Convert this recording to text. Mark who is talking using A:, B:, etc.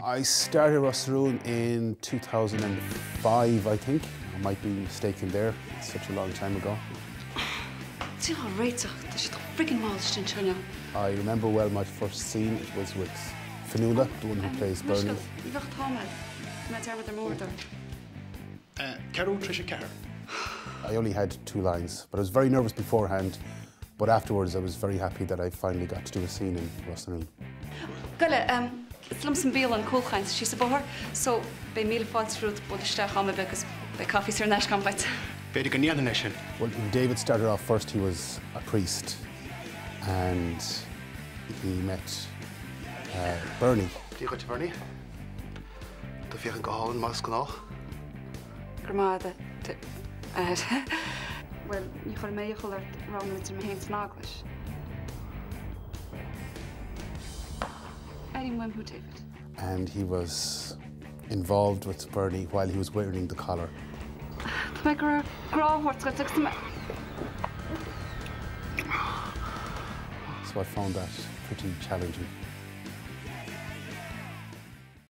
A: I started Ros na Rún in 2005, I think. I might be mistaken there. It's such a long time ago.
B: Tá réiteach tá siad friggin mall sin sinne.
A: I remember well my first scene, it was with Fionnuala, the one who plays Bernie.
B: Ní bheadh táid mé dearmad ar mór.
C: 3:44.
A: I only had two lines, but I was very nervous beforehand. But afterwards, I was very happy that I finally got to do a scene in Ros na Rún.
B: Goile, is liom san bhíl an cúlchaint sí sa bóthar, so beidh míle fáilte romhat bualadh isteach am ar bith agus beidh caife saor in aisce agam duit.
C: B'fhéidir go ndéanfainn é sin.
A: Well, when David started off first, he was a priest, and he met Bernie.
C: Dia dhuit, Bernie. Tú ag féachaint go hálainn mar is gnách.
B: Grma Well, ní chuir mé iachall ort roghnú idir mé féin is an eaglais. Airím uaim thú, David.
A: And he was involved with Bernie while he was wearing the collar.
B: Tá mé ag iarraidh grá a thabhairt duit agus tá mé.
A: So I found that pretty challenging.